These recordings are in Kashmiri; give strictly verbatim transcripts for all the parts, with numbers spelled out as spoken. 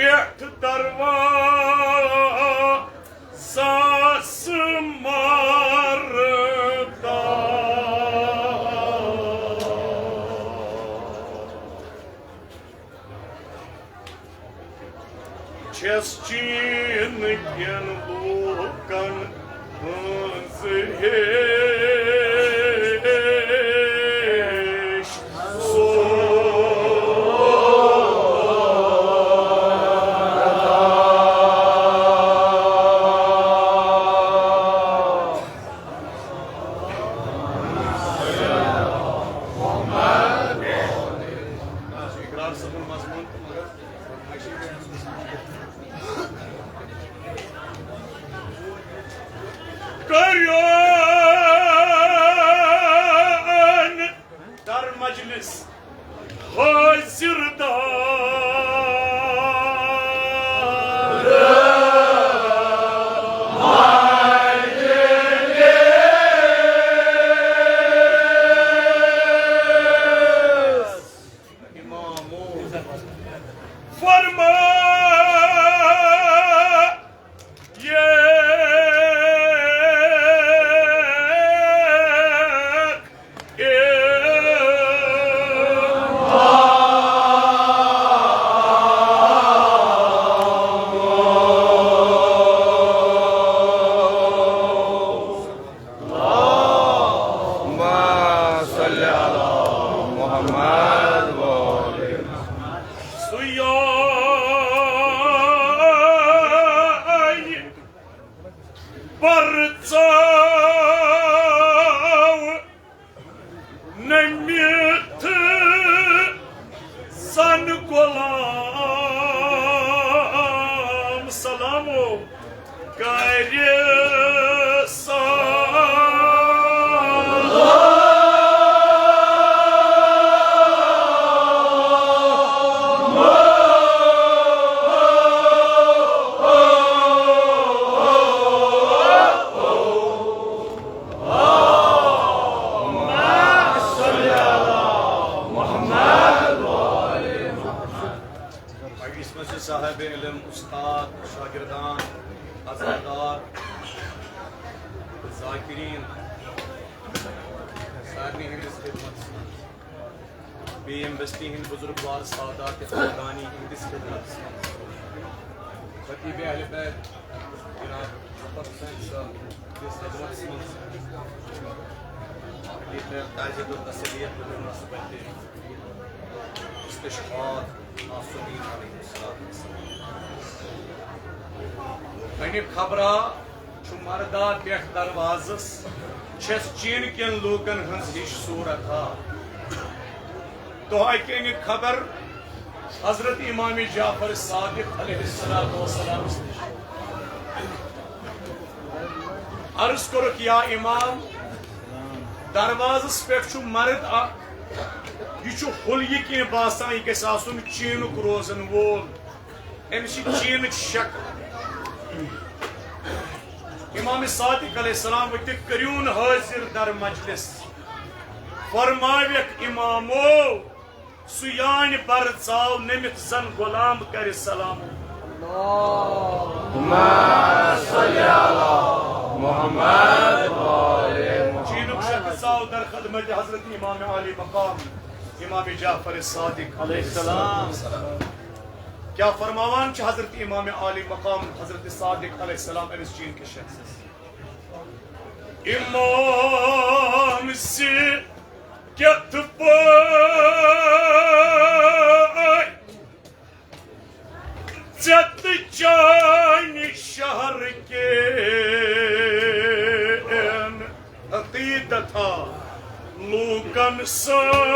پٮ۪ٹھ دروازس مارتا۔ چھَس چیٖنہٕ کٮ۪ن لوٗکن ہٕنٛز ہِش سورت۔ اقرار صٲبُن مضموٗن تہٕ مگر کٔرِو در مجلس حٲضِر دار۔ فرما اللهم صل على محمد وآل محمد۔ سُے آیہِ پرژاو نمِتھ زن غلام سلامو کرِ سلام۔ مجلس منٛز چھِ صاحب علم، استاد، شاگردان، عزادار، ذاکرین، سارنٕے ہٕنٛدِس خدمتس منٛز۔ بی ایم بستی ہٕنٛدۍ بزرگوار سادات خاندانی ہٕنٛدِس خدمتس منٛز۔ خطیب اہل بیت جناب ظفر حسین صٲب ہٕنٛدِس خدمتس منٛز۔ خطیب تعزیت و تسلیت دِنَس پٮ۪ٹھ استشہاد آسودی علیہ الصلوۃ والسلام۔ اَمہِ خبرا چھُ مردہ پٮ۪ٹھ دروازس، چھَس چین کٮ۪ن لوٗکن ہٕنٛز ہِش صورت ہا۔ دۄہے کینہِ خبر حضرت امام جعفر صادق علیہ الصلوۃ والسلام نِش۔ عرض کوٚرُکھ، یا امام، دروازس پٮ۪ٹھ چھُ مرد اکھ، یہِ چھُ ہوٚل یہِ کینٛہہ باسان، یہِ گژھِ آسُن چینُک روزن وول۔ أمِس چھِ چینٕچ شکل۔ امام صادق علیہ السلام وٕتھِ کٔرِوُن حٲضِر در مجلس۔ فرماویکھ، امامو، سُہ یانہِ پرژاو نٔمِتھ زن غلام کرِ سلام۔ اللہم صل علی محمد و آل محمد۔ چینُک شخص آو در خدمت حضرت امام عالی مقام امام جعفر صادق علیہ السلام۔ کیا فرماوان چھِ حضرت امام عالی مقام حضرت صادق علیہ السلام أمِس چین کِس شخصس؟ امام سٕنٛدِ کتھ پٲٹھۍ ژےٚ تہٕ چانہِ شہر کٮ۪ن عقیدتھا لوٗکن سٲنۍ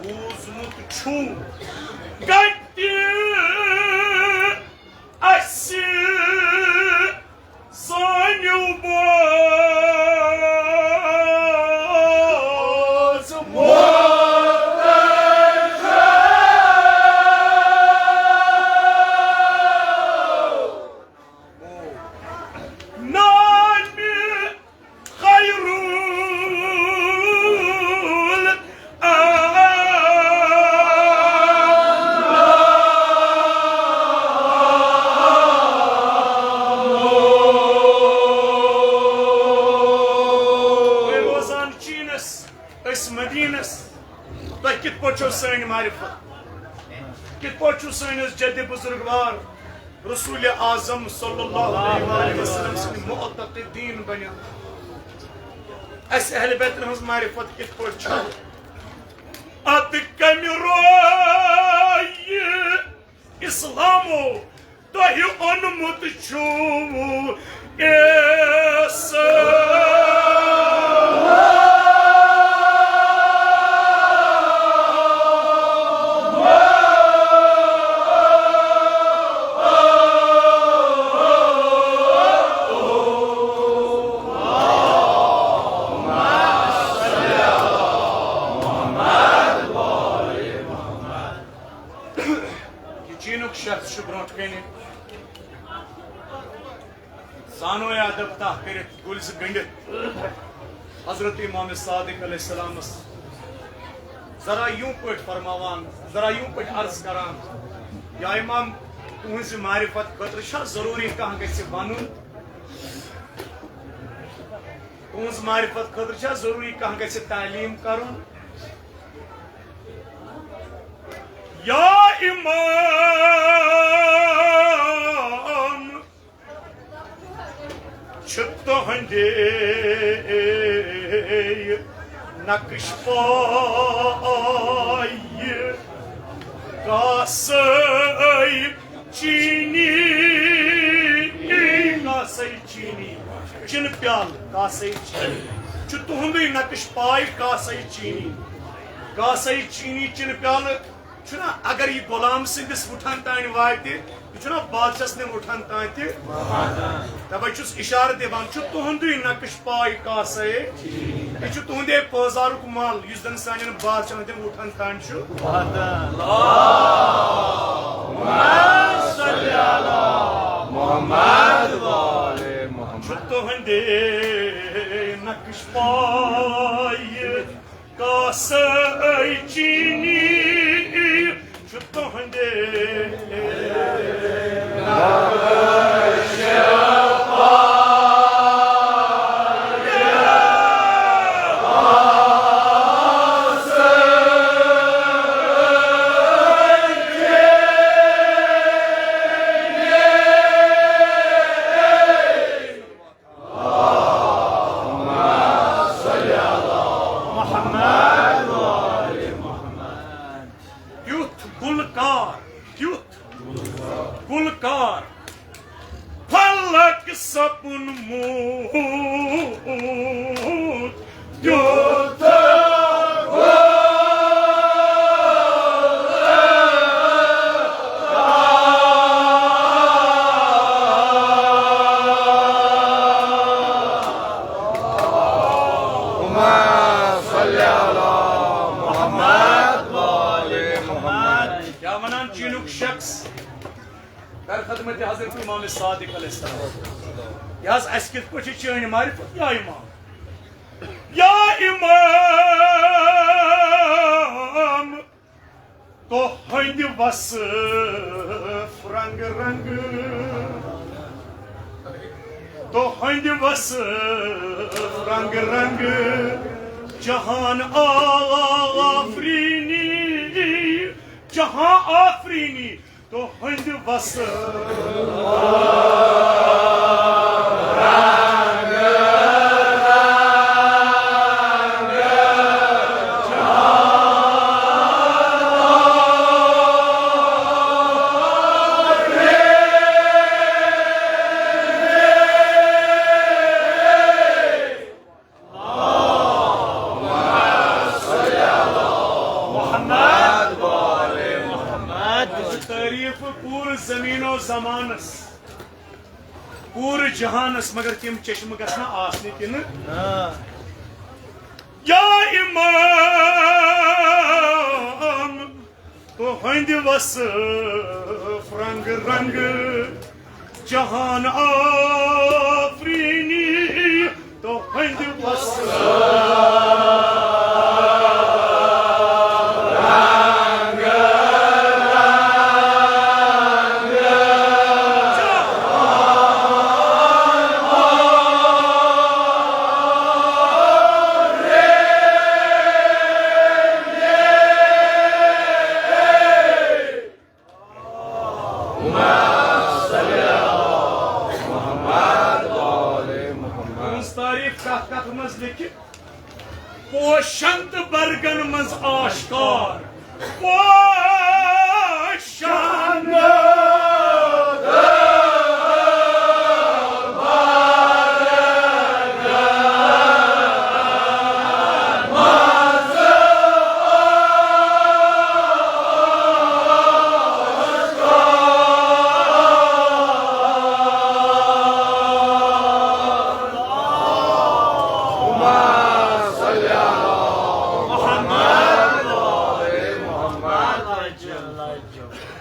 بوٗزمُت چھُم کتہِ اَسہِ زٲنِو بوزمُت۔ کِتھ پٲٹھۍ چھو سٲنۍ معرفت؟ کِتھ پٲٹھۍ چھُو سٲنِس جدِ بزرگوار رسول اعظم صلی اللہ علیہ وآلہ وسلم سٕنٛدۍ معتقدین بٔنِتھ؟ اَسہِ اہل بیتن ہٕنٛز معرفت کِتھ پٲٹھۍ چھِ؟ اتھ کمہِ رویہِ اسلامو تۄہہِ اوٚنمُت چھُو؟ یہِ چیٖنُک شخص چھُ برونٛٹھ کنہِ زانو ادب تاہ کٔرِتھ، گُلۍ زٕ گٔنٛڈِتھ حضرت امام صادق علیہ السلامس ذرا یوں پٲٹھۍ فرماوان، ذرا یوں پٲٹھۍ عرض کران، یا امام، تُہٕنٛزِ معرفت خٲطرٕ چھا ضروٗری کانٛہہ گژھِ ونُن؟ تُہٕنٛز معرفت خٲطرٕ چھا ضروٗری کانٛہہ گژھِ تعلیٖم کرُن؟ یا امام، چھِ تُہنٛدے نقش پایہِ کاسے چینی، کاسے چینی، چِنہٕ پیالہٕ، کاسے چینی۔ چھُ تُہنٛدُے نقش پاے کاسے چینی، کاسے چینی، چِنہٕ پیالہٕ۔ چھُنہ، اگر یہِ غلام سٕنٛدِس وُٹھن تانۍ واتہِ، یہِ چھُنہ بادشاہس نِن وُٹھن تانۍ تہِ؟ دپان چھُس، اشارٕ دِوان چھُ، تُہُنٛدُے نقش پاے کاسے۔ یہِ چھُ تُہُنٛدے پٲزارُک مل، یُس زن سانٮ۪ن بادشاہن ہٕنٛدٮ۪ن وُٹھن تانۍ چھُ۔ اللہم صل علی محمد و آل محمد۔ چھُ تُہُنٛدے نقش پاے کاسے چینی، چھُ تُہنٛدے محمد و آل محمد۔ تیُتھ گُلکار، تیُتھ گُلکار، فلک سپُن موٗد تیُتھ۔ اللہم صل علی محمد و آل محمد۔ کیا ونان چینُک شخص؟ در خدمت حضرت امام صادق علیہ السلام۔ یہِ حظ، اَسہِ کِتھ پٲٹھۍ چھِ چٲنۍ معرفت یا امام؟ یا امام، تُہنٛدِ وصف رنگ رنگ، تُہنٛدِ وصف رنگ رنگ، جہان آفرینی، جہان آفرینی، تُہنٛدِ وصف۔ محمد و آل محمد۔ تعریف پوٗرٕ زمین و زمانس، پوٗرٕ جہانس، مگر تِم چشمہٕ گژھن آسنہِ کِنہٕ؟ یا امام، تُہنٛدِ وصف رنگ رنگ، جہان آفرینی، تُہنٛدِ وصف۔ پوشن تہٕ برگن منٛز آشکار۔ پوشن۔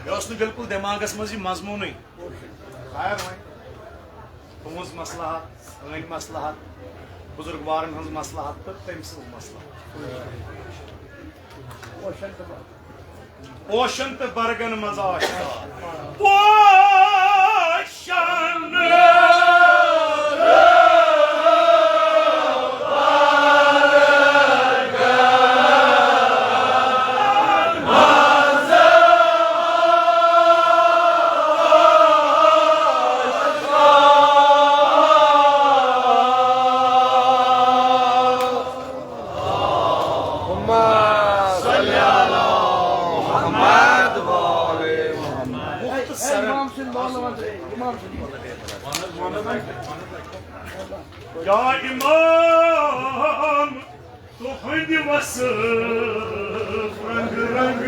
یہِ اوس نہٕ بالکل دٮ۪ماغس منٛز یہِ مضموٗنٕے۔ خیر وۄنۍ۔ تُہٕنٛز مصلحت، سٲنۍ مصلحت، بُزرگوارن ہٕنٛز مصلحت تہٕ تٔمۍ سٕنٛز مصلحت۔ پوشن تہٕ برگن منٛز آشکار۔ پوشن۔ مختصراً۔ یا امام، تُہنٛدِ وصف رنگ رنگ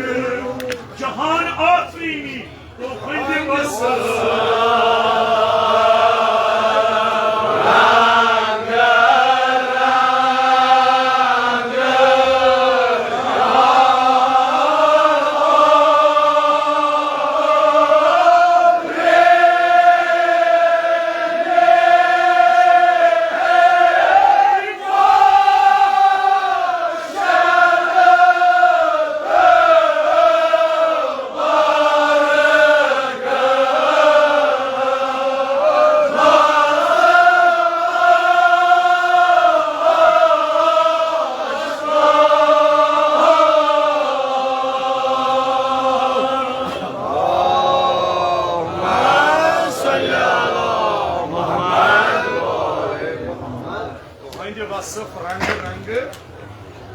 جہان آفرینی۔ تُہنٛدِ وصف۔ تُہنٛدِ وصف رنگ رنگ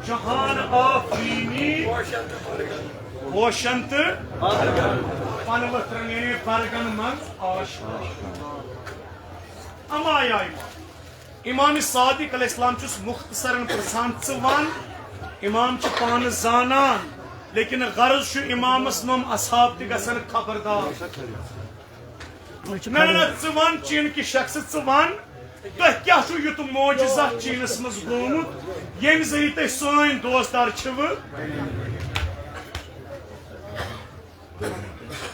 جہان آفرینی۔ پوشن تہٕ پنہٕ ؤتھرن یعنی برگن منٛز آشکار۔ اما یا امام، امام صادق علیہ السلام چھُس مختصراً پرژھان، ژٕ وَن، امام چھُ پانہٕ زانان، لیکن غرض چھُ امامس نۄم اصحاب تہِ گژھن خبردار۔ نہ، نہ، ژٕ وَن چیٖنہٕ کہِ شخصہٕ، ژٕ وَن، تۄہہِ کیٛاہ چھُو یُتھ معجزہ چیٖنَس منٛز گوٚمُت، ییٚمہِ ذٔریعہٕ تُہۍ سٲنۍ دوستدار چھِوٕ؟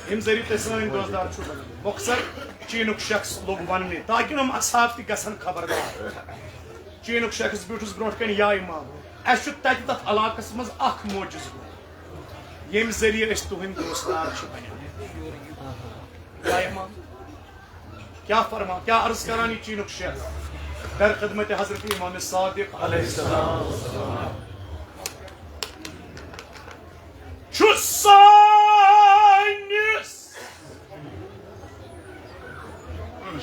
ییٚمہِ ذٔریعہٕ تُہۍ سٲنۍ دوستدار چھِو بنان۔ مۄخصر چیٖنُک شخص لوٚگ وَننہِ، تاکہِ یِم اصحاب تہِ گژھن خبردار۔ چیٖنُک شخص بیوٗٹھُس برونٛٹھ کَنہِ، یا امام، اَسہِ چھُ تَتہِ تَتھ علاقَس منٛز اَکھ معجزٕ گوٚمُت، ییٚمہِ ذٔریعہٕ أسۍ تُہٕنٛدۍ دوستدار چھِ بنان۔ یا امام، کیا فرما، کیا عرض کران یہ چینک شیخ در خدمت حضرت امام صادق علیہ السلام؟ چھُ سٲنِس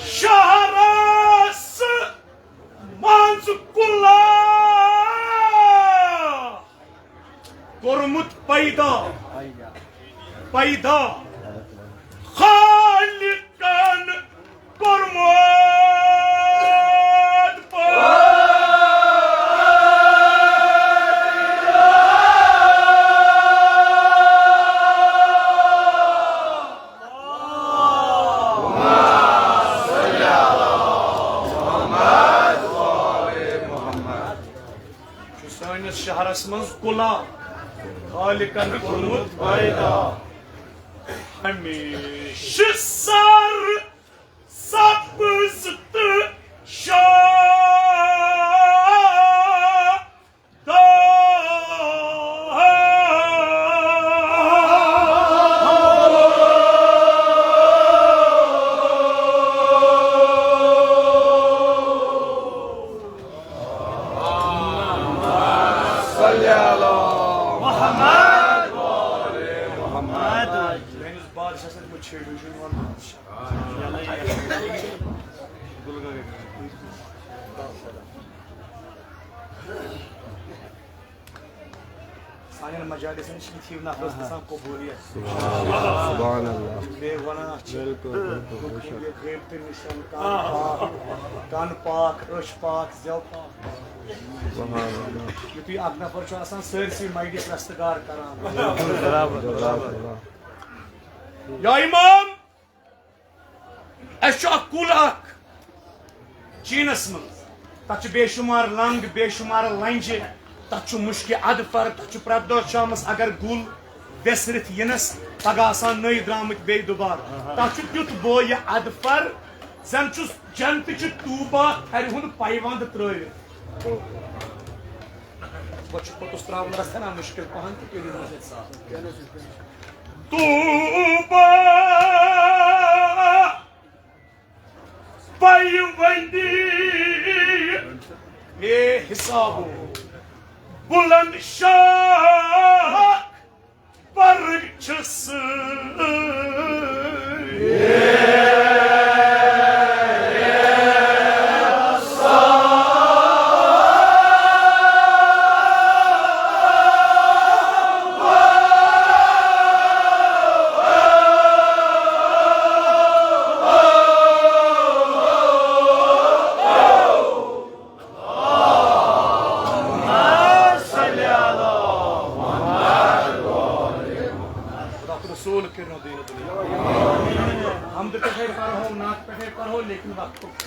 شہرس منٛز کُلا کوٚرمُت پیدا، پیدا خالقن کوٚرمُت پٲدٕ۔ چھُ سٲنِس شہرس منٛز کُلا خالقن کوٚرمُت پیدا۔ ہمیشہِ سر سبز تہٕ شاد۔ صلی علی محمد و آل محمد۔ میٲنِس بادشاہ سۭتۍ مہ چھیڑِو، یہِ چھُنہٕ وَنُن بادشاہ۔ گُلہٕ گَرٕ۔ سانٮ۪ن مجالسن چھِ یِتھی نفرس گژھان قبولیت۔ سبحان اللہ۔ بیٚیہِ وَنان چھِ، بالکل، بالکل، بے شک۔ یہِ غیبتہٕ نِش کَن پاک، کَن پاک، أچھ پاک، زٮ۪و پاک۔ سبحان اللہ۔ یُتھُے اکھ نفر چھُ آسان سٲرسٕے مجلس رستگار کران۔ برابر، برابر۔ یا امام، اَسہِ چھُ اکھ کُل اکھ چیٖنَس منٛز، تَتھ چھُ بے شُمار لنٛگ، بے شُمار لنٛجہِ، تَتھ چھُ مُشکہِ اَدفر، تَتھ چھُ پرٛٮ۪تھ دۄہ شامَس اگر گُل ویسرِتھ یِنَس، پَگاہ آسان نٔوۍ درٛامٕتۍ بیٚیہِ دُبارٕ۔ تَتھ چھُ تیُتھ بو یہِ اَدفر، زَن چھُس جنتہٕ چہِ طوٗبہ تھرِ ہُنٛد پیوَنٛد ترٛٲوِتھ۔ وۄنۍ چھُ پوٚتُس ترٛاوُن رَژھِ ہنا مُشکِل پَہَن تہٕ تیٚلہِ روزِ اِنسان۔ طوٗبہ پیوندی بے حسابو بلند شاہ پر چھس۔ رسول کٔرِو دین دنیا۔ حمد پٮ۪ٹھے پرہو، نعت پٮ۪ٹھے پرہو، لیکن وقتُک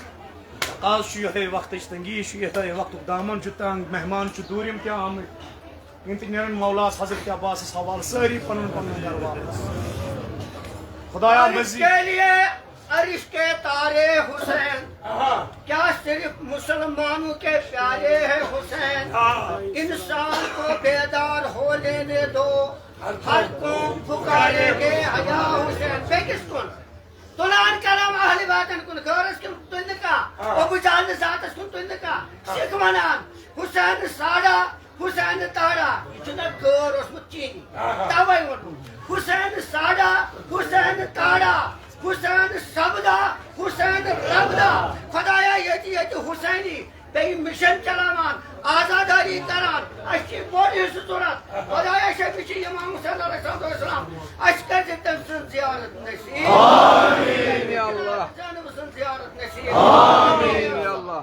تقاضہٕ چھُ یِہوٚے، وقتٕچ تنگی چھُ یِہوٚے، وقتُک دامن چھُ تنگ، مہمان چھِ دوٗرِم تہِ آمٕتۍ۔ یِم تہِ نیرن مولاس حضرت عباسس حوالہٕ، سٲری پنُن پنُن گرٕ واپس۔ خدایا عرش مزید۔ کے لیے عرش کے تارے حسین، کیا صرف مسلمانوں کے پیارے ہیں حسین؟ انسان کو بیدار ہو لینے دو، ہر قوم پکارے گے حیا حسین۔ بیٚیہِ کِس کُن؟ تُلان کرم اہل بیتن کُن، غٲرس کُن تُلنہٕ کانٛہہ، ابو جہل ذاتس کُن تُلنہٕ کانٛہہ۔ سِکھ ونان، حسین ساڑا، حسین تاڑا، یہِ چھُنہ غٲر اوسمُت کِہیٖنۍ۔ توے ووٚنُم، حسین ساڑا، حسین تاڑا، حسین سبدا، حسین ربدا۔ خدایا، ییٚتہِ، ییٚتہِ حسینی بیٚیہِ مِشن چلاوان، آزاداری کران، اَسہِ چھِ بوٚڑ حصہٕ ضوٚرتھ۔ خدایا، اَسہِ چھِ امام حسین علیہ الصلوۃ والسلام، اَسہِ کٔرۍ زِ تٔمۍ سٕنٛز زیارت نصیب۔ آمین یا اللہ۔ زینب سٕنٛز زیارت نصیب۔ آمین یا اللہ۔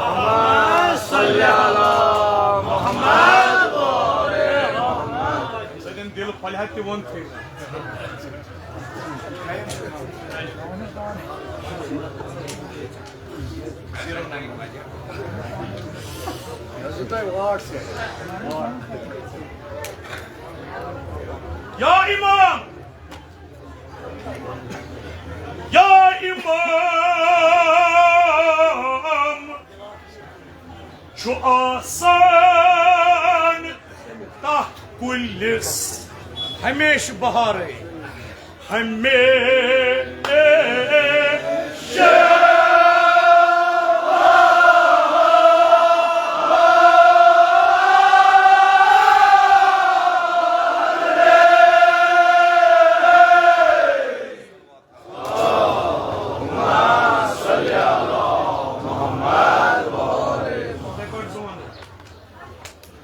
اللہم صل علی محمد۔ سۭتۍ دِل پھۄلہِ ہا تہِ ووٚن تھٕے۔ یا امام، یا امام، چھُ آسان تَتھ کُلِس ہمیشہٕ بہارٕے، ہمیشہٕ۔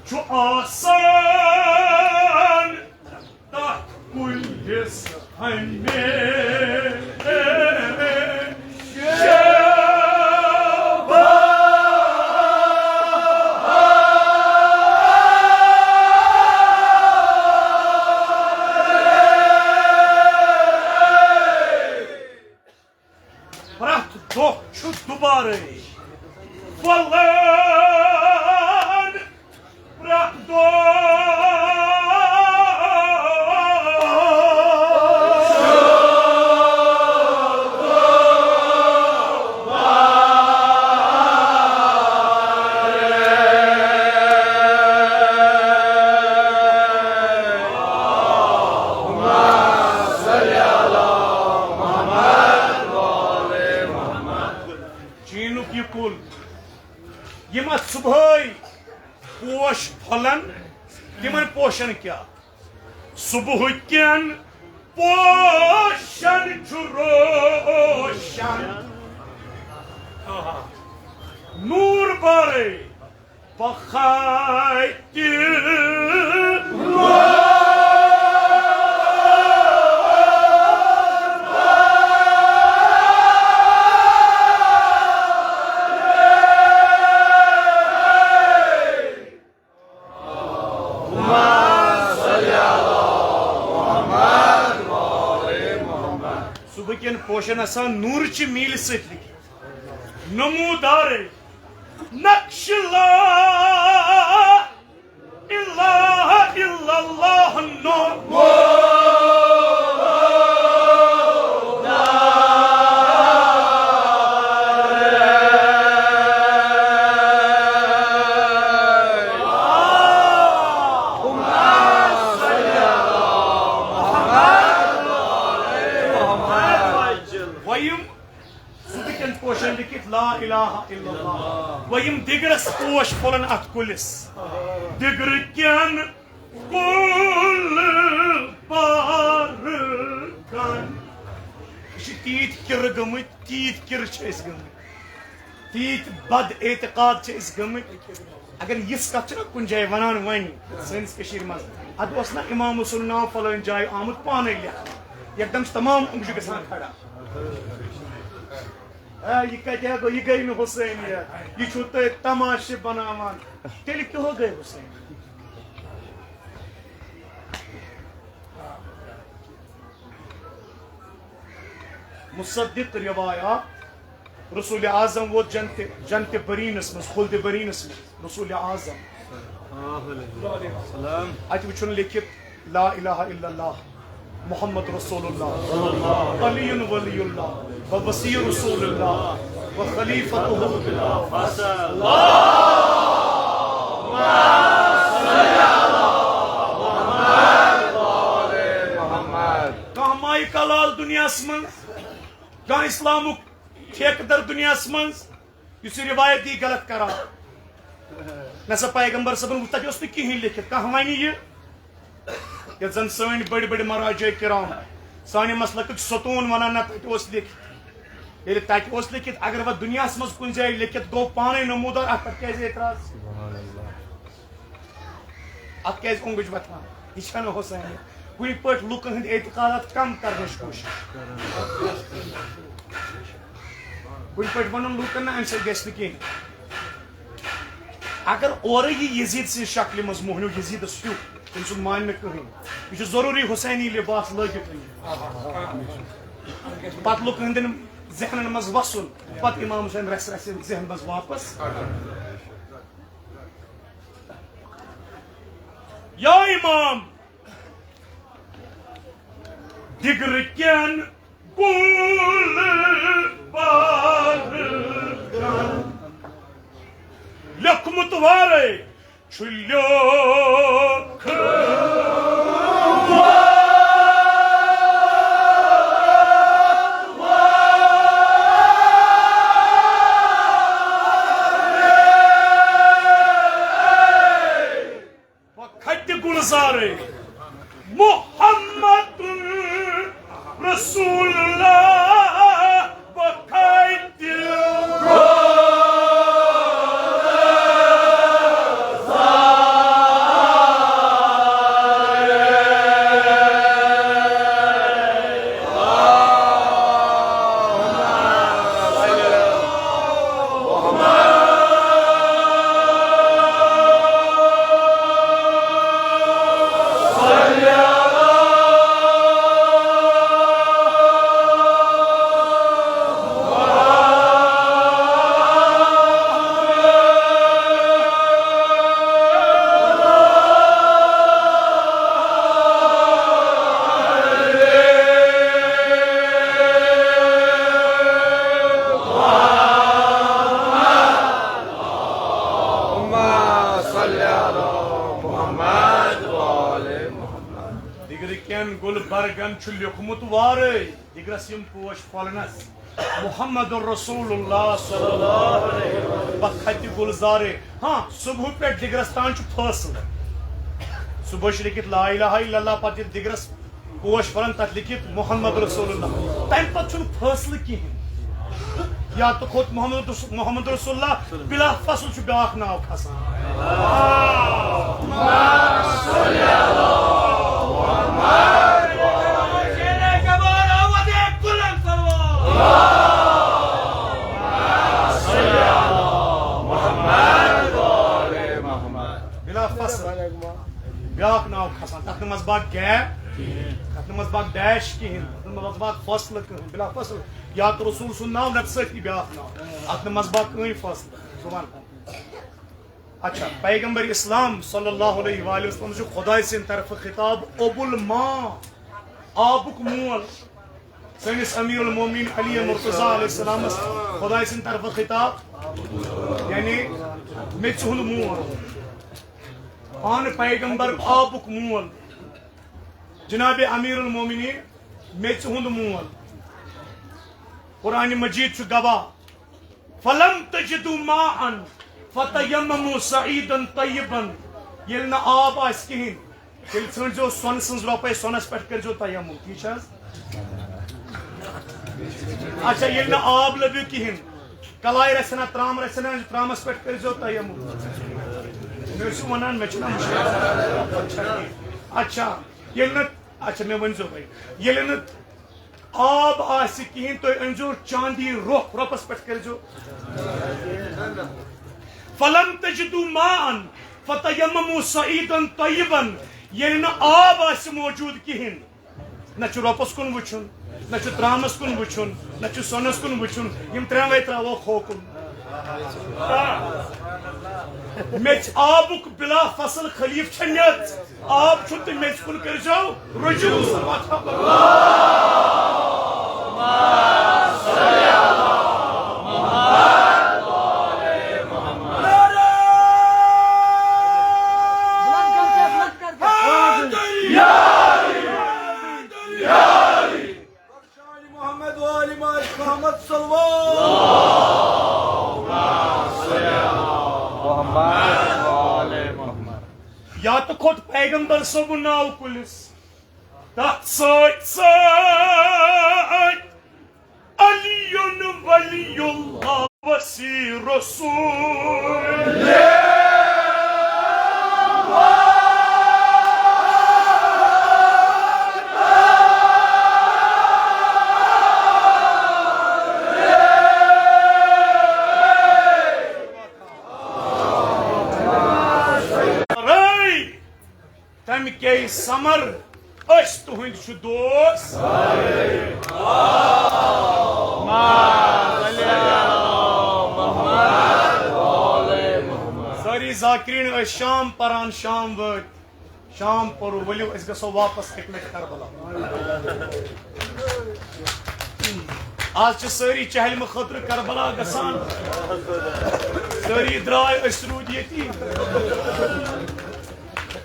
چھُ آسان تَتھ کُلِس ہمیشہٕ۔ پرٛٮ۪تھ دۄہ چھُ دُبارَے پھۄلان، پرٛٮ۪تھ دۄہ۔ چیٖنُک یہِ کُل، یِم اَتھ صُبحٲے پوش پھۄلن، تِمن پوشن کیٛاہ؟ صُبحٕکٮ۪ن پوشن چھُ روشن۔ آہا۔ نوٗر بارے۔ وخاتم صبح کٮ۪ن پوشن آسان نوٗرچہِ میٖلہِ سۭتۍ لیٚکھِتھ۔ نمودارے نقش لا الہ الا اللہ نو۔ وۄنۍ یِم صبح کٮ۪ن پوشن لیٚکھِتھ لا الہ الا اللہ۔ وۄنۍ یِم دِگرس پوش پھۄلن اتھ کُلِس۔ دِگرٕ کٮ۪ن کُل بارگن۔ یہِ چھِ تیٖتۍ کِرٕ گٔمٕتۍ، تیٖتۍ کِرٕ چھِ أسۍ گٔمٕتۍ، تیٖتۍ بد اعتقاد چھِ أسۍ گٔمٕتۍ۔ اگر یِژھ کتھ چھِ نہ کُنہِ جایہِ ونان وۄنۍ سٲنِس کٔشیٖرِ منٛز، ادٕ اوس نہ امام حسن ناو فلٲنۍ جایہِ آمُت پانے لیکھنہٕ، یکدم چھِ تمام اونٛگجہِ گژھان کھڑا۔ ہے، یہِ کتہِ ہا گوٚو؟ یہِ گٔے نہٕ حسینیت، یہِ چھُو تُہۍ تماشہِ بناوان۔ تیٚلہِ کیٛاہ گٔے حسینیت؟ مصدق روایات، رسول اعظم ووت جنت، جنت برینس منٛز، خلد برینس منٛز، رسول اعظم۔ اتہِ وٕچھُن لیکھِتھ، لا الہ الا اللہ، محمد رسول اللہ، علی ولی اللہ، و وصی رسول اللہ، و خلیفۃ۔ کانٛہہ مایہِ کلال دُنیاہس منٛز، کانٛہہ اسلامُک ٹھیکہٕ در دُنیاہس منٛز، یُس یہِ روایت دی غلط قرار۔ نہ سا پیغمبر صٲبن وُچھ، تتہِ اوس نہٕ کِہینۍ لیکھِتھ۔ کانٛہہ ونہِ یہِ، یتھ زن سٲنۍ بٔڑۍ بٔڑۍ مراجع کرام، سانہِ مسلکٕکۍ ستوٗن ونان، نہ تتہِ اوس لیکھِتھ۔ ییٚلہِ تتہِ اوس لیکھِتھ، اگر وۄنۍ دُنیاہس منٛز کُنہِ جایہِ لیکھِتھ گوٚو پانے نمودار، اتھ پٮ۪ٹھ کیازِ اعتراض؟ اتھ کیازِ اونگج وۄتھان؟ یہِ چھنہٕ حسینیت۔ کُنہِ پٲٹھۍ لُکن ہٕنٛدۍ اعتقادات کم کرنٕچ کوٗشش۔ کُنہِ پٲٹھۍ ونُن لوٗکن، نہ، امہِ سۭتۍ گژھِ نہٕ کینٛہہ۔ اگر اورٕ یہِ یزید سٕنٛزِ شکلہِ منٛز موہنیو یزیدس ہیوٚو، تٔمۍ سُنٛد مانہِ نہٕ کٕہٕنۍ۔ یہِ چھُ ضروٗری حسینی لباس لٲگِتھ یُن۔ پتہٕ لُکن ہٕنٛدٮ۪ن ذہنن منٛز وسُن، پتہٕ امام حسین رژھِ رژھِ ذہن منٛز واپس۔ یا امام، دِگرٕ کٮ۪ن گُل بارگن لیوٚکھمُت وارے چھُ لیوٚکھ۔ بہٕ کھتہِ گُلزارے محمد رسول اللہ، بہٕ کھتہِ اللہم صل علی محمد و آل محمد۔ دِگرٕ کٮ۪ن گُلبرگن چھُ لیوٚکھمُت وارے، دِگرس یِم پوش پھۄلنس، محمد رسول اللہ صلی اللہ علیہ وسلم۔ بہٕ کھتہِ گُلزارے۔ ہاں، صبح پٮ۪ٹھ دِگرس تام چھُ فٲصلہٕ۔ صبح چھُ لیکھِتھ لا الہ الا اللہ، پتہٕ ییٚلہِ دِگرس پوش پھۄلن، تتھ لیکھِتھ محمد رسول اللہ۔ تمہِ پتہٕ چھُنہٕ فٲصلہٕ کِہیٖنۍ۔ یا تہٕ کھوٚت محمد رسول، محمد رسول اللہ، بلا فصل چھُ بیٛاکھ ناو کھسان۔ بلا فصل بیٛاکھ ناو کھسان، تَتھ نہٕ منٛز باکھ گیپ، تَتھ نہٕ منٛز باکھ ڈیش کِہیٖنۍ، تَتھ نہٕ منٛز باکھ فاصلہٕ کِہیٖنۍ، بلا فصل۔ یا تہٕ رسول سُنٛد ناو، نَتہٕ سۭتی بیٛاکھ ناو، اَتھ نہٕ منٛز باکھ کٕہٕنۍ فاصلہٕ۔ زُبان۔ اچھا، پیغمبر اسلام صلی اللہ علیہ وآلہ وسلم چھُ خداے سٕنٛدِ طرفہٕ خطاب ابو الما، آبُک مول۔ سٲنِس امیر المومنین علی مرتضیٰ علیہ السلامس خداے سٕنٛدِ طرفہٕ خطاب، یعنی میٚژِ ہُنٛد مول۔ پانہٕ پیغمبر آبُک مول، جناب امیر المومنین میٚژِ ہُنٛد مول۔ قرآن مجید چھُ گواہ، فلم تجدوا ماء فتیمموا صعیدا طیبا، ییٚلہِ نہٕ آب آسہِ کِہیٖنۍ، تیٚلہِ ژھٲنٛڈزیو سۄنہٕ سٕنٛز رۄپَے، سۄنَس پٮ۪ٹھ کٔرۍزیو تیمم، ٹھیٖک چھا حظ؟ اچھا، ییٚلہِ نہٕ آب لٔبِو کِہیٖنۍ، کَلاے رَژھِ ہنا، ترٛام رَژھِ ہنا، ترٛامَس پٮ۪ٹھ کٔرۍزیو تیمم۔ مےٚ ٲسِو وَنان، مےٚ چھُنہ مُشکِل۔ اچھا، ییٚلہِ نہٕ، اچھا، مےٚ ؤنۍزیو وۄنۍ، ییٚلہِ نہٕ آب آسہِ کِہیٖنۍ، تُہۍ أنۍزیو چاندی رۄپھ، رۄپَس پٮ۪ٹھ کٔرۍزیو۔ فلم تجدوا ماء فتیمموا صعیدا طیبا، ییٚلہِ نہٕ آب آسہِ موجوٗد کِہیٖنۍ، نہ چھُ رۄپَس کُن وٕچھُن، نہ چھُ ترٛامَس کُن وٕچھُن، نہ چھُ سۄنَس کُن وٕچھُن، یِم ترٛٮ۪وَے ترٛاووکھ ہوکُن۔ میٚژِ آبُک بلا فصل خلیٖف چھےٚ میٚژ۔ آب چھُ تہٕ میٚژِ کُن کٔرۍزیو رجوع۔ صلوات۔ محمد وآل محمد صلوات۔ یا تہٕ کھوٚت پیغمبر صٲبُن ناو کُلِس، تَتھ سۭتۍ سۭتۍ علی ولی اللہ وصی رسول۔ تَمہِ کے سمر، أسۍ تُہٕنٛدۍ چھِ دوس۔ سٲری ذاکرین ٲسۍ شام پران، شام وٲتۍ، شام پوٚر، ؤلِو أسۍ گژھو واپس اَکہِ لٹہِ کربلا۔ آز چھِ سٲری چہلمہٕ خٲطرٕ کربلا گژھان۔ سٲری درٛاے، أسۍ روٗدۍ ییٚتی۔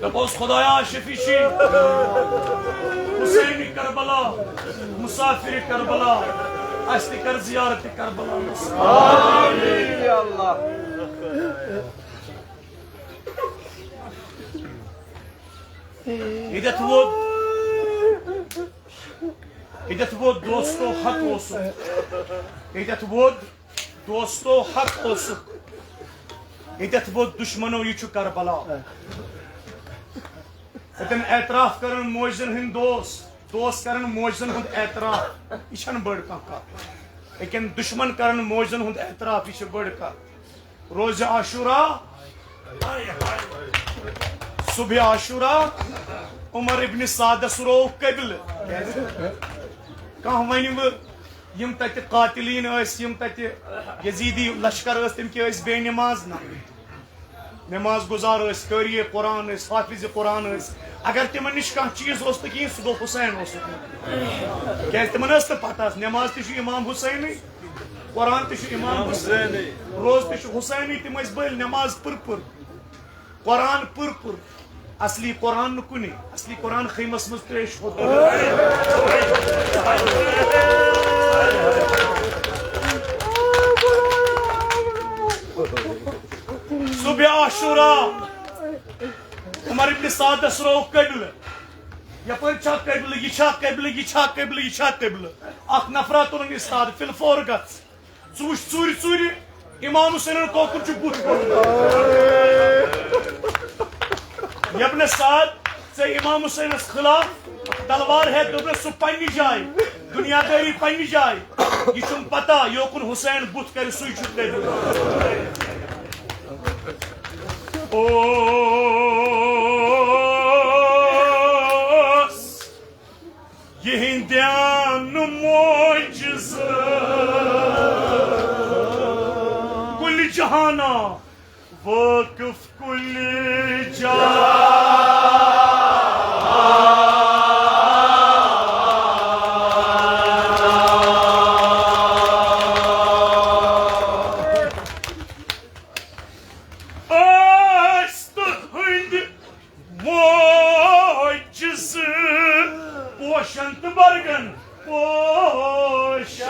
دوٚپُس، خدایا شفیع چھی، حسین کربلا، مسافر کربلا، اَسہِ تہِ کر زیارت کربلا۔ آمین۔ ییٚتٮ۪تھ ووت، ییٚتٮ۪تھ ووت دوستو حق اوسُکھ، ییٚتٮ۪تھ ووت دوستو حق اوسُکھ، ییٚتٮ۪تھ ووت دُشمنو یہِ چھُ کربلا۔ اَتٮ۪ن اعتراف کرن موجزن ہٕنٛدۍ دوس، دوس کرن موجزن ہُنٛد اعتراف، یہِ چھَنہٕ بٔڑ کانٛہہ کتھ۔ أکٮ۪ن دُشمن کرن موجزن ہُنٛد اعتراف، یہِ چھِ بٔڑ کتھ۔ روزِ عاشورا، صبح عاشورا، عمر ابن سعدس روو قبلہٕ۔ کانٛہہ ونہِ وٕ، یِم تتہِ قاتلین ٲسۍ، یِم تتہِ یزیدی لشکر ٲسۍ، تِم کیٛاہ ٲسۍ بے نماز؟ نہ، نماز گزار ٲسۍ، قاری قرآن ٲسۍ، حافظ قرآن ٲسۍ۔ اگر تِمن نِش کانٛہہ چیٖز اوس نہٕ کِہیٖنۍ، سُہ گوٚو حسین اوسُکھ نہٕ۔ کیٛازِ تِمن ٲس نہٕ پتہ، نماز تہِ چھُ امام حسینٕے، قرآن تہِ چھُ امام حسینٕے، روزٕ تہِ چھُ حسینٕے۔ تِم ٲسۍ بٔلۍ نماز پٔر پٔر، قرآن پٔر پٔر۔ اصلی قرآن نہٕ کُنی، اصلی قرآن خیمس منٛز تریش ہوت۔ صبح عاشورا، عمر ابن سعدس روو قبلہٕ۔ یپٲرۍ چھا قبلہٕ، یہِ چھا قبلہٕ، یہِ چھا قبلہٕ، یہِ چھا قبلہٕ؟ اکھ نفرا تُلُن استاد، فی الفور گژھ۔ ژٕ وٕچھ ژوٗرِ ژوٗرِ امام حسینن کوکُن چھُ بُتھ کوٚرمُت۔ یبنِ سعد، ژےٚ امام حسینس خلاف تلوار ہیتھ دوٚپنس، سُہ پننہِ جایہِ، دُنیادٲری پننہِ جایہِ۔ یہِ چھُم پتہ، یوکُن حسین بُتھ کرِ، سُے چھُ تیٚلہِ۔ اوس یِہِنٛدٮ۪ن معجزٕ کُلہِ جہانا، وٲقف کُلہِ جہانا۔ ٲسۍ تُہٕنٛدۍ معجزٕ پوشن تہٕ برگن پوشن۔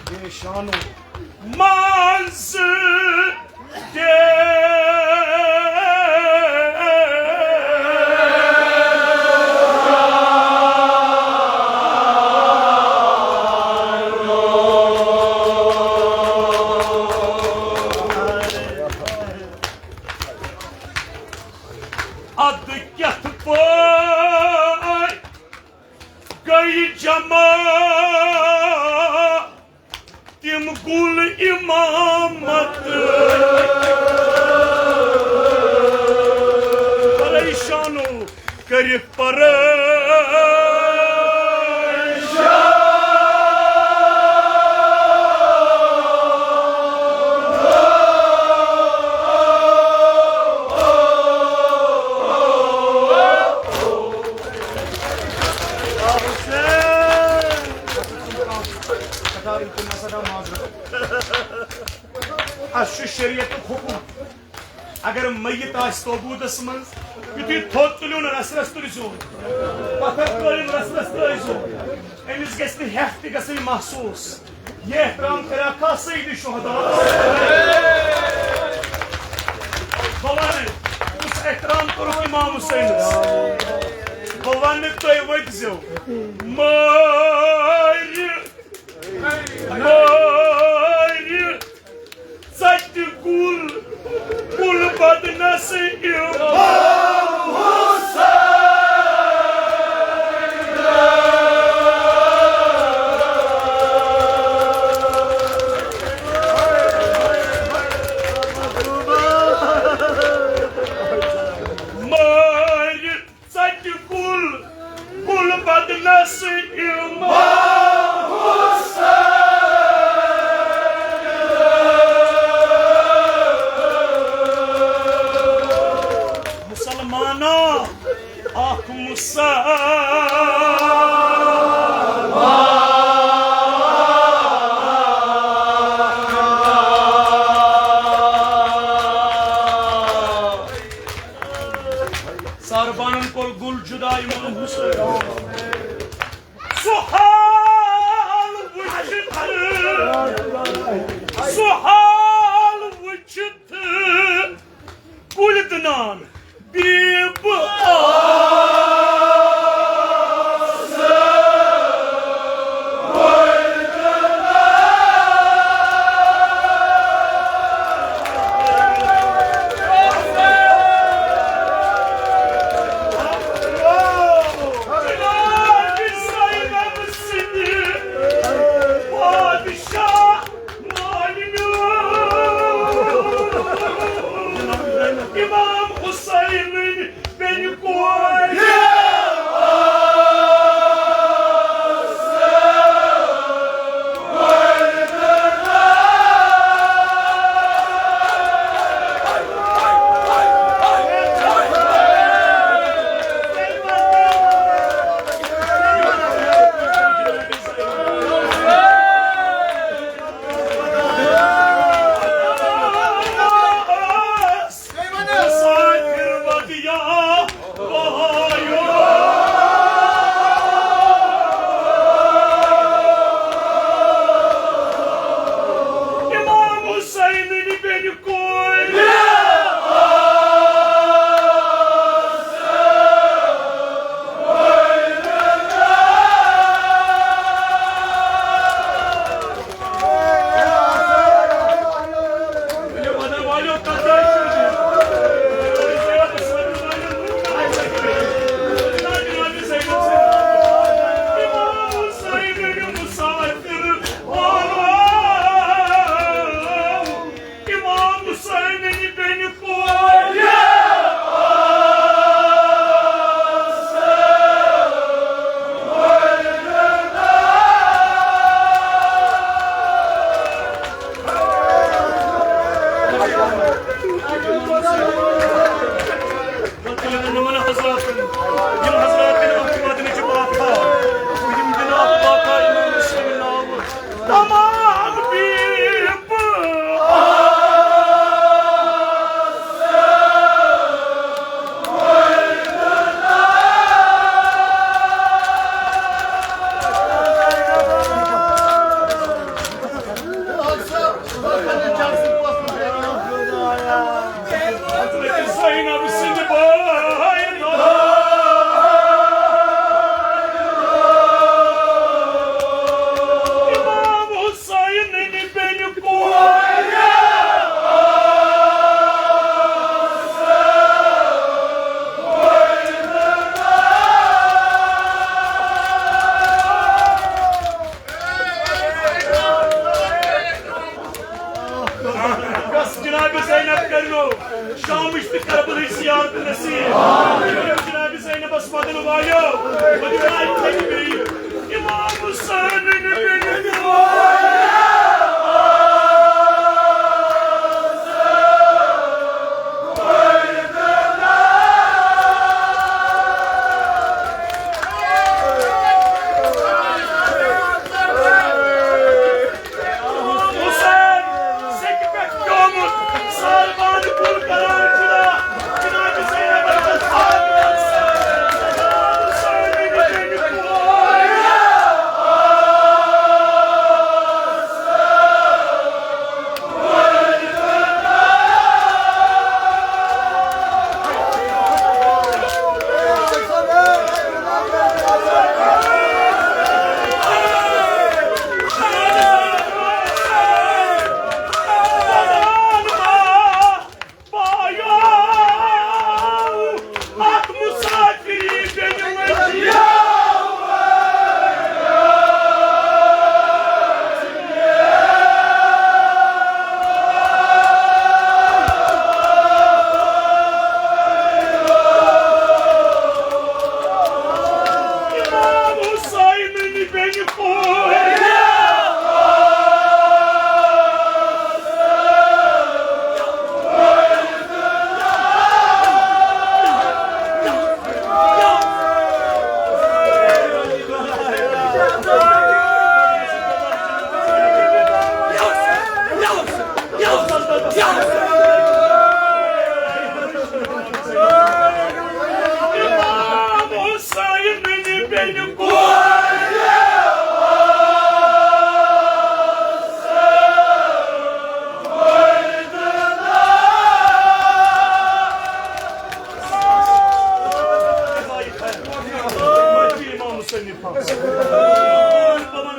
بے شانو۔ منٛز تہِ۔ ادٕ کتھ پٲٹھۍ گٔے جمع تِم گُل امامت؟ پریشانو کٔرِکھ پریشان۔ اسہِ چھُ شریعتُک حُکم، اگر میت آسہِ تابوٗتس منٛز، یُتھُے تھوٚد تُلِو نہٕ، رس رس تُلۍ زیوٚن، پتھر ترٲیِو نہٕ، رس رس ترٲے زیوٚن، أمِس گژھِ نہٕ ہٮ۪کھ تہِ گژھٕنۍ محسوٗس۔ یہِ احترام کریٛا کانٛہہ سید شہدا؟ بہٕ وَنہٕ، کُس احترام کوٚرُکھ امام حسینس؟ بہٕ وَنہٕ، تُہۍ ؤتھۍ زیو۔ مٲرِ، مٲرِ، ژَٹہِ کُل، کُل بدنس امام حسین۔ مٲرِ، ژَٹہِ کُل، کُل بدنس امام حسین۔ مسلمانو، اکھ مسلمان۔ ساربانن کوٚر گُل جُدا امام حسین۔ سُہ شامٕچ تہٕ کربلٕچ زیارت نصیب۔ جناب زینبس مدن والیو، مدن والہِ بیٚیہِ امام حسین حسین سیٚکہِ پٮ۪ٹھ پیومُت، ساربان کُل کران جدا، جناب زینب حسین بن کور۔ پایو اکھ مسافری بیٚنہِ لٔجِو۔ امام حسین ننہِ بیٚنہِ پورِ۔ امام حسین ننہِ بیٚنہِ پورِ۔ امام حسین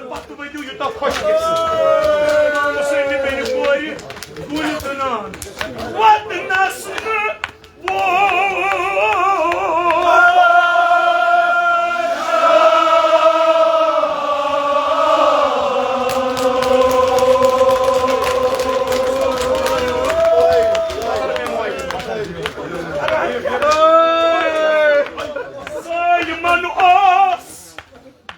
پتہٕ ؤتھِو، یوٗتاہ خۄش گژھِ۔ امام حسین بیٚنہِ کورِ کُلۍ کٕنان۔ وَتنَس نہٕ ووت۔ سٲلمَن اوس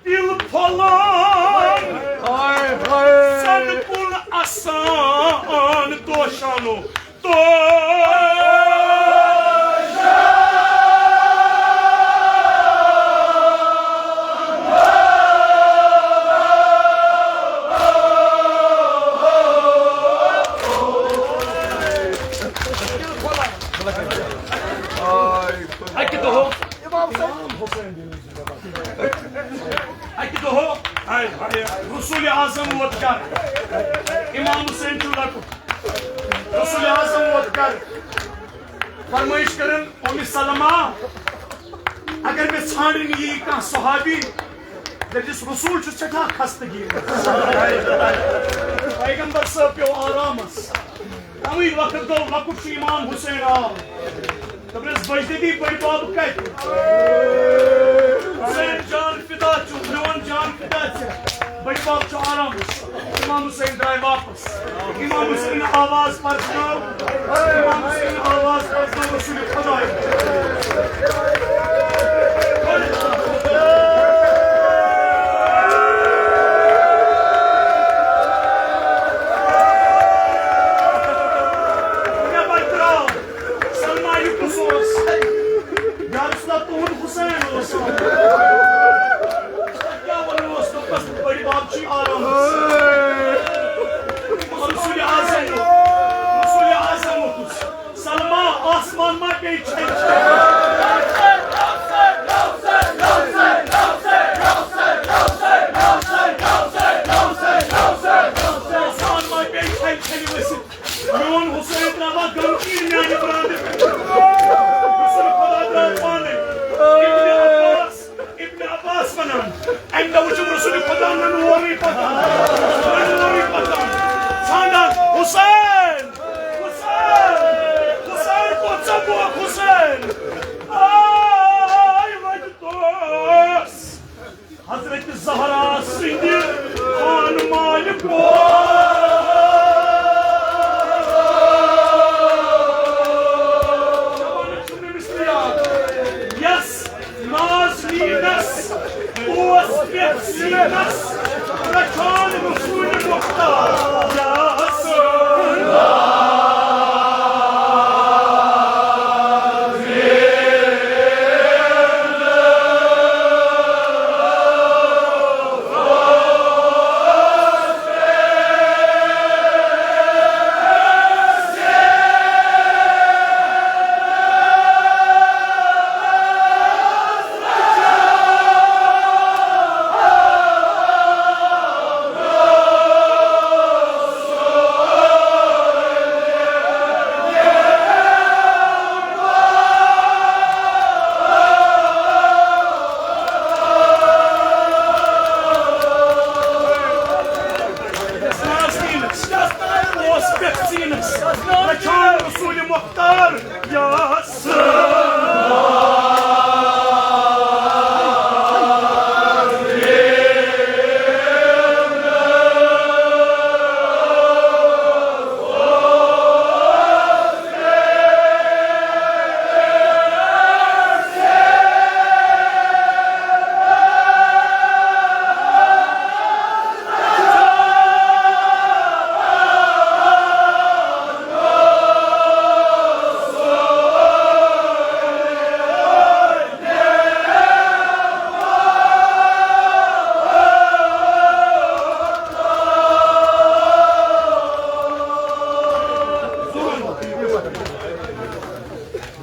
دل پھۄلان۔ ہاے، ہاے۔ سن کُل اسان دوشانو۔ تو اکہِ دۄہ اکہِ دۄہ رسول اعظم ووت گرٕ۔ امام حسین چھُ لۄکُٹ۔ رسول اعظم ووت گرٕ۔ فرمٲیش کٔرٕن ام سلمہ، اگر مےٚ ژھانٛڈٕنۍ یی کانٛہہ صحابی، دٔپزِس رسول چھُ سٮ۪ٹھاہ خستگی۔ پیغمبر صٲب پیوٚو آرامس۔ کمٕے وقت گوٚو، لۄکُٹ چھُ امام حسین آو۔ دوٚپنس، بجدیدی، بٔڈۍ بب کتہِ؟ حسین جان فدا چھُ، میون جان فدا چھُ۔ بٔڈۍ بب چھُ آرامس۔ امام حسین درٛاے واپس۔ امام حسین آواز پرزنٲو، امام حسین آواز پرزنٲو رسول خداے۔ مےٚ بچراو۔ سلمہ، یہِ کُس اوس؟ یا رسول اللہ، تُہُنٛد حسین اوس۔ کیٛاہ وَنو اوس، دوٚپمَس، بٔڈِ بب چھُے آرام۔ رسول اعظم، رسول اعظم اوس۔ سلمہ، آسمان ما پیٚیہِ چھَلہِ؟ آسمان ما پیٚیہِ چھَلہِ چھَلہِ ؤسِتھ؟ میون حسین تراوان غمگیٖن میانہِ برانٛدٕ پٮ۪ٹھ۔ رسول خدا درٛاو پانے۔ ابن عباس، ابن عباس ونان، امہِ دۄہ وٕچھُم رسول خدا ننہٕ وورٕے پکان، ننہٕ وورٕے پکان، ژھانڈان، حسین، حسین، حسین کوٚت ژےٚ گوکھ حسین؟ آے وۄنۍ توس۔ حضرت زہرا سٕنٛدِ خانہٕ مالہِ پوٚر۔ رچھان رسول مختار۔ اوس پٮ۪ٹھ سیٖنَس رچھان رسول مختار۔ یا سلام۔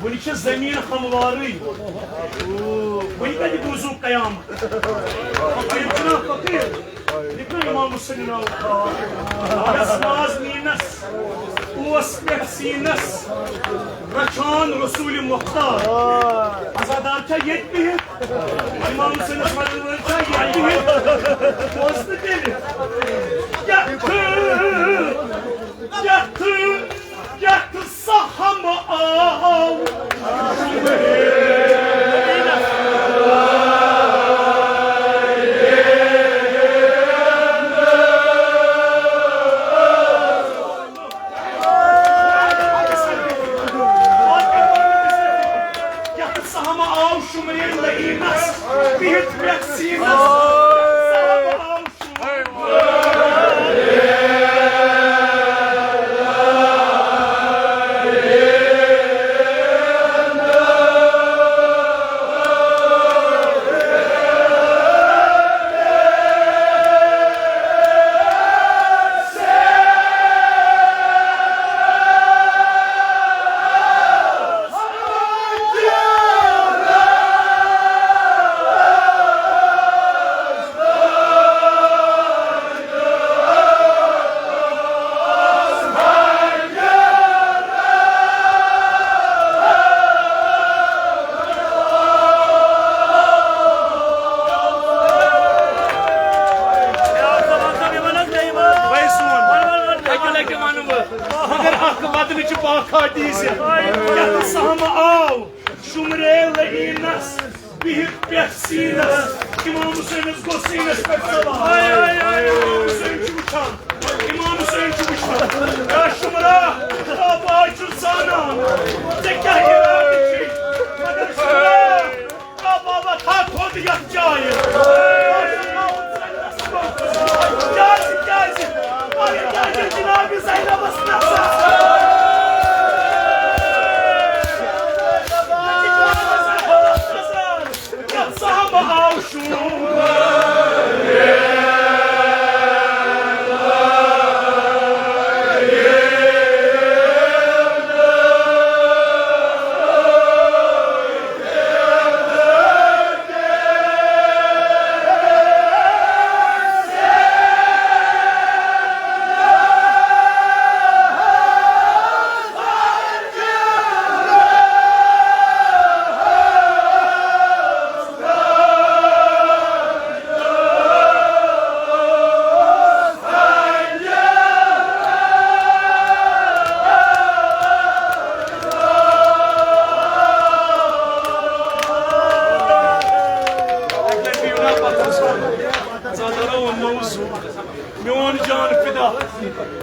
وُنہِ چھِ زٔمیٖن ہموارٕے۔ وُنہِ کَتہِ بوٗزُو قیامت؟ فقیٖر چھُنہ فقیٖر؟ یہِ کیٛاہ امام حسین ناو؟ یس نازنینس اوس پٮ۪ٹھ سیٖنس رچھان رسول مختار۔ عزادار چھا ییٚتہِ بِہِتھ؟ امام حسینس مدد وٲلۍ چھا ییٚتہِ بِہِتھ؟ بوز تہٕ تیٚلہِ۔ یتھ، یتھ، یتھ سہم آو۔ یتھ سہم آو شمرین لعینس، بِہِتھ پٮ۪ٹھ سیٖنس۔ سہم آو مگر اکھ ودنہٕ چھِ پاکھاٹی زِ یتھ سہمہٕ آو شمرے لعینس۔ بِہِتھ پٮ۪ٹھ سیٖنس، امام حسینس گوٚو سیٖنس پٮ۪ٹھ سوار۔ امام حسین چھُ وٕچھان، امام حسین چھُ وٕچھان۔ یا شمرا، آ، بہٕ حظ چھُس زانان، ژےٚ کیٛاہ اِرادٕ چھُے، مگر شمرا، آ، بہٕ وۄتھٕ ہا تھوٚد یتھ جایہِ۔ کیٛازِ، کیٛازِ؟ اگر کیٛازِ جناب زینبس نظر۔ میون جان فدا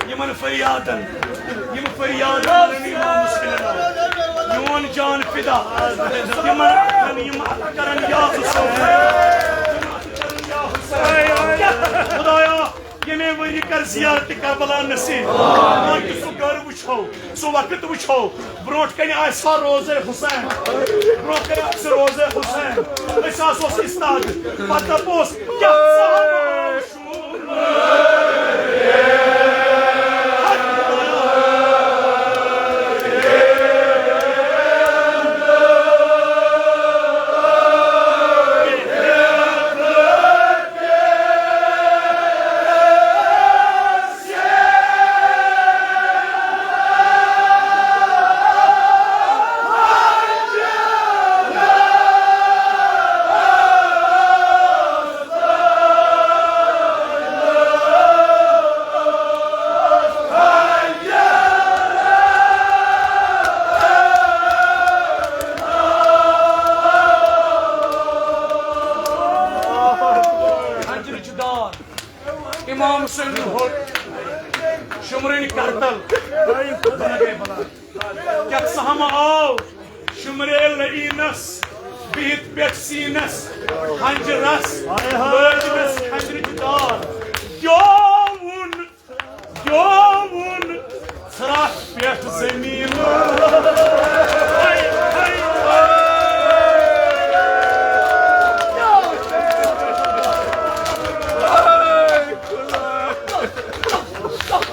یِمن فریادن، یِم فریاد کرن امام حسینن۔ میون جان فدا یِمن اتھن، یِم اتھٕ کرن یا حسین، یِم اتھٕ کرن یا حسین۔ خدایا، ییٚمے ؤری کر زیارت کربلا نصیب، تاکہ سُہ گھر وٕچھو، سُہ وقت وٕچھو، برونٛٹھ کنہِ آسہِ ہا روزے حسین، برونٛٹھ کنہِ آسہِ روزے حسین، أسۍ آسوس استاد، پتہٕ دپوس، کیٛاہ ژٕ ہاوان چھُکھ؟ حجرٕچ دار، امام حسین ہوٚٹ، شمرٕنۍ کرتل۔ کیٛاہ ژٕ ہما آو شمرے لعینس بِہِتھ پٮ۪ٹھ سیٖنس، ہنجہِ رس لٲجمس کھنجرٕچ دار۔ گیوُن، گیوُن ژھرٹھ پٮ۪ٹھ زمین۔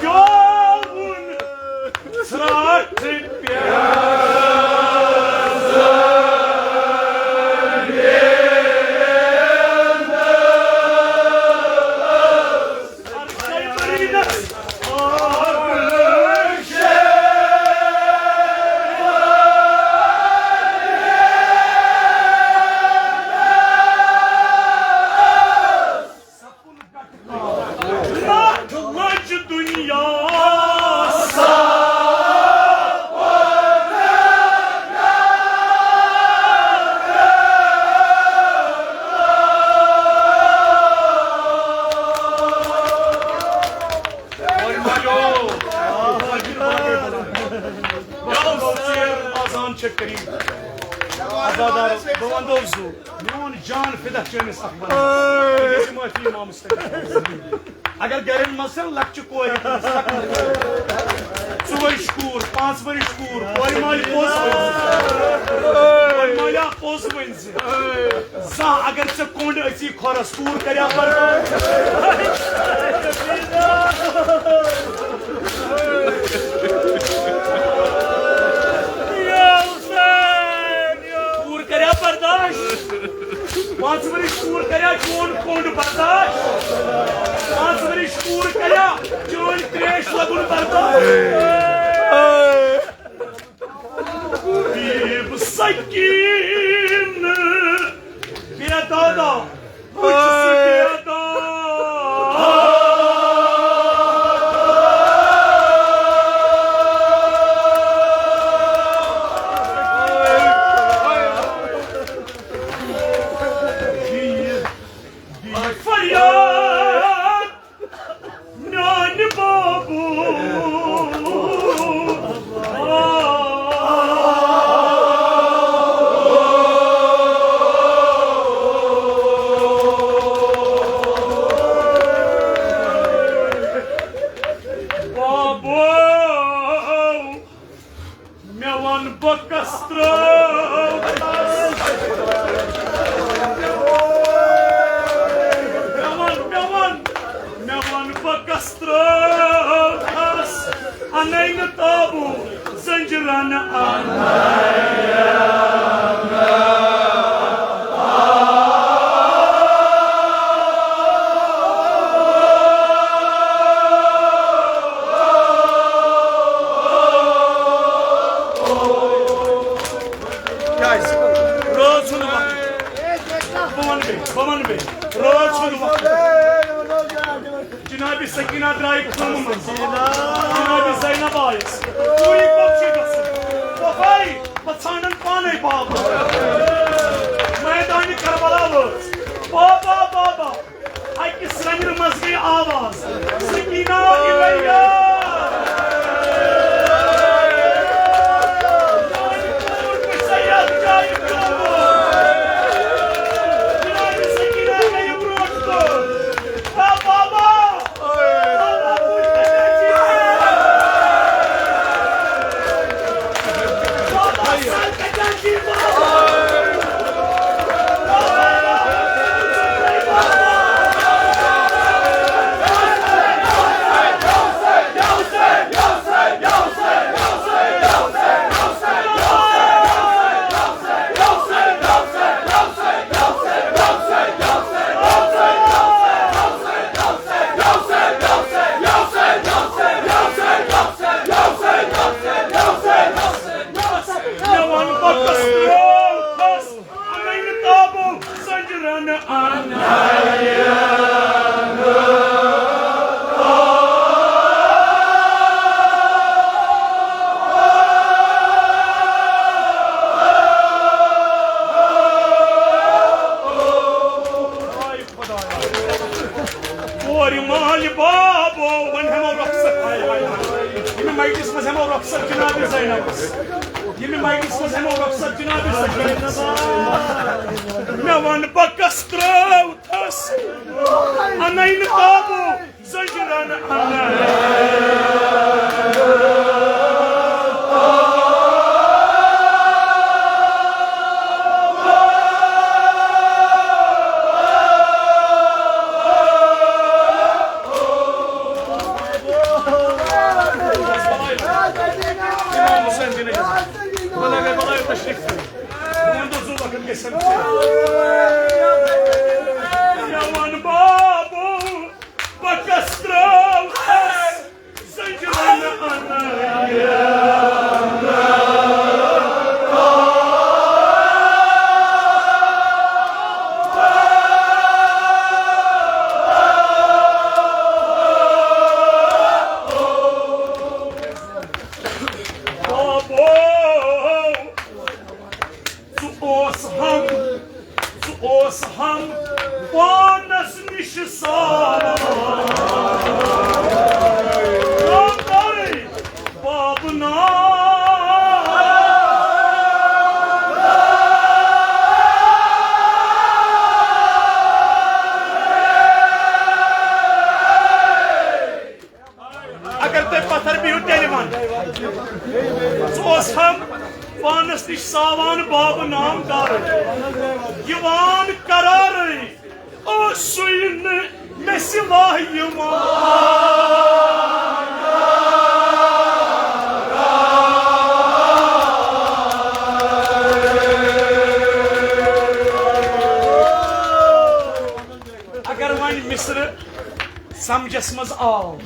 گیوُن ژھرٹھ پٮ۪ٹھ۔ لَچھ لٔج دُنیا۔ آزان چھِ قریب۔ عزادار، بہٕ وَنہٕ زُو، میون جان فدا چھُ أمِس اکھ بنان۔ بہٕ گژھٕ معٲفی امامس۔ اگر گرن منٛز چھےٚ لۄکچہِ کورِ، ژٕ ؤرِش کوٗر، پانٛژھ ؤرِش کوٗر، کورِ مالہِ پوٚز ؤنۍ زِ۔ کورِ مالہِ آ پوٚز ؤنۍ زِ۔ زانٛہہ اگر ژےٚ کوٚنٛڈ أژی کھۄرس، کوٗر کریا برداش؟ یا حسین، یا کوٗر کریا برداش؟ پانٛژھ ؤرِش کوٗر کریا چون کوٚنٛڈ برداش؟ پانٛژھ ؤرِش کوٗر کریا چٲنۍ تریش لگُن برداش؟ بیٖب سکیٖن بے دادا، وٕچھ سُہ بے دادا۔ فریاد میانہِ بابو۔ بابو۔ مےٚ وَن بہٕ کَس ترٛٲوہَس۔ مےٚ وَن، مےٚ وَن، مےٚ وَن بہٕ کَس ترٛٲوہَس۔ اَنَے نہٕ تابوٗ زنجیٖرَن اَنَے۔ کیٛازِ؟ رٲژ ہُنٛد وقت۔ بہٕ وَنہٕ بیٚیہِ، بہٕ وَنہٕ بیٚیہِ۔ رٲژ ہُنٛد وقت۔ جناب سکینہ درٛایہِ خٲمہٕ منٛز۔ جناب زینب آیَس۔ پوٗری کوٚت چھِ گژھُن؟ وفایی، بہٕ ژھانٛڈَن پانَے بابا۔ میدانِ کربلا وٲژ۔ بابا، بابا۔ اکہِ سرٛنٛگرِ منٛز گٔے آواز، سکینہ الیہ۔ میٛانہِ کوٗر بہٕ سید جایہِ پیومُت۔ جناب سکینہ گٔیہِ برٛونٛٹھ کُن۔ اور مالہِ بابو، وۄنۍ ہٮ۪مو رۄخصت۔ ہاے، ہاے، ہاے۔ ییٚمہِ مجلس منٛز ہٮ۪مو رۄخصت جناب زینبس۔ ییٚمہِ مجلس منٛز ہٮ۪مو رۄخصت جناب زینبس۔ مےٚ وَن بہٕ کس ترٛٲوتھس، اَنَے نہٕ بابو زنجیرن اَنَے۔ مےٚ وَن بابو، بہٕ کس ترٛاوہس زنجیرن اَنَے۔ بابو، ژٕ اوس ہم، ژٕ اوس ہم پانس نِش سارا۔ نام دارے باب نام۔ اگر تُہۍ پتھر بِہِو تیٚلہِ وَن۔ سُہ اوس ہم پانس نِش ساوان باب نام دار۔ یِوان قرارٕے اوسُے نہٕ مےٚ سوا یِوان۔ اگر وۄنۍ مصرٕ سمجھس منٛز آو،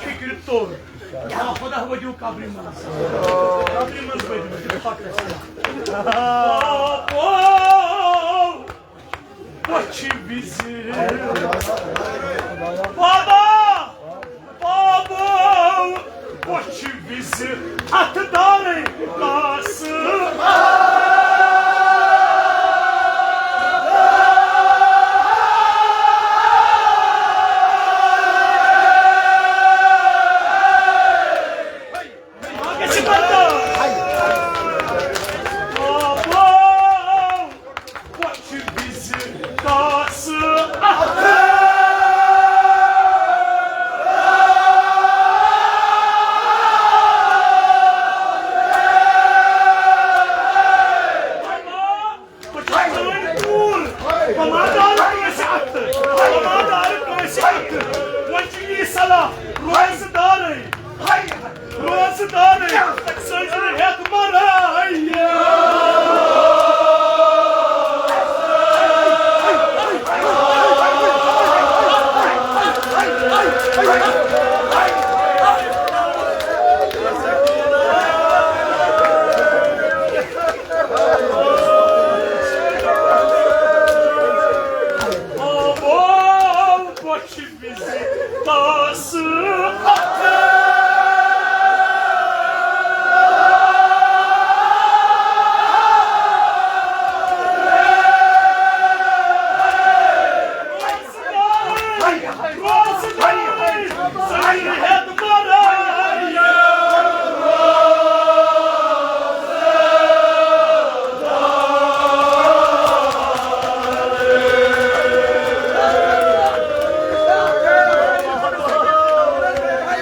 فکرِ توٚر، یا خدا ؤتِو قبرِ منٛز، قبرِ منٛز ؤتِو، تیٚلہِ پتہٕ ٲسۍ۔ بابو، بۄچھِ وِزِ۔ بابا، بابو، بۄچھِ وِزِ اَتھٕ دارے کاسہٕ۔ ما گژھِ برداش۔ بابو، بۄچھِ وِزِ کاسہٕ اَتھٕ۔ بہٕ چھُس چٲنۍ کوٗر، بہٕ ما دارٕ کٲنٛسہِ اَتھٕ، بہٕ ما دارٕ کٲنٛسہِ اَتھٕ۔ وۄنۍ چھُ یی صلاح، روزٕ دارٕے۔ روزٕ دارٕے، سٔنٛزرِ ہٮ۪تھ مَرٲے۔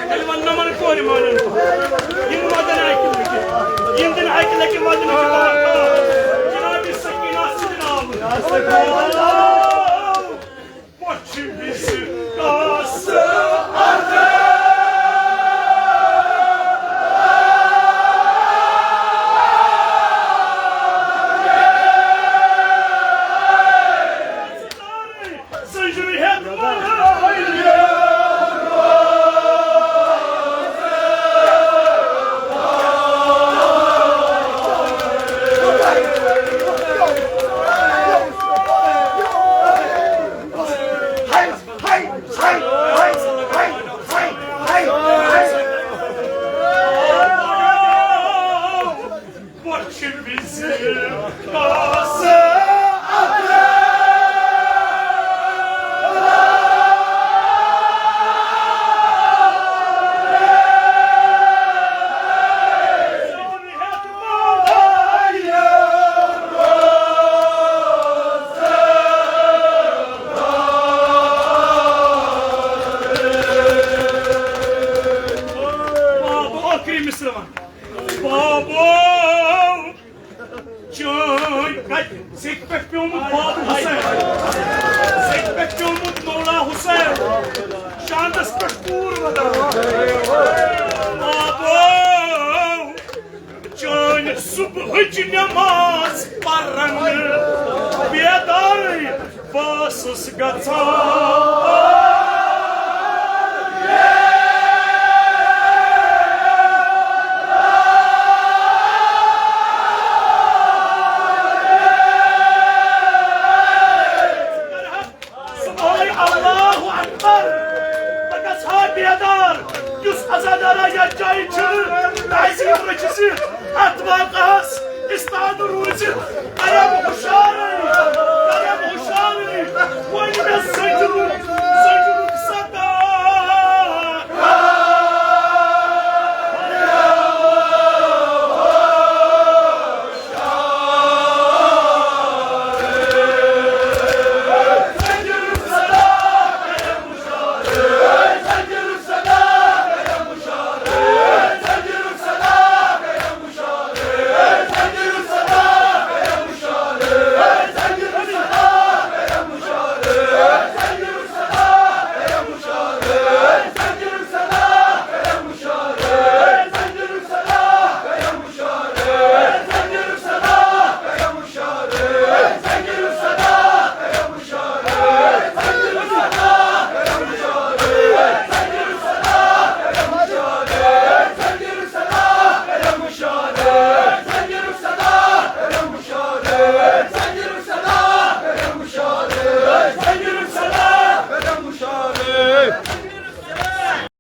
تیٚلہِ وَنہٕ نہٕ وۄنۍ کورِ مٲلٮ۪ن کُن۔ یِم وَدَن اَکہِ لَٹہِ۔ یِم دِن اَکہِ لَٹہِ وَدَن۔ جِنابِ سکیٖنہ سٕنٛدِ ناوٕ۔ بۄچھِ وِزِ کاسہٕ اَتھٕ۔ حج نماز پرن بیدار باسس گژھان۔ صبحٲے اللہ اکبر، بہٕ گژھٕ ہا بیدار۔ یُس عزادارا یتھ جایہِ چھُ تعظیم رٔچھِتھ اتھ واقعس استاد روٗزِتھ، کرم ہُشارٕے، کرم ہُشارٕے، وۄنۍ مےٚ سۭتۍ روٗد۔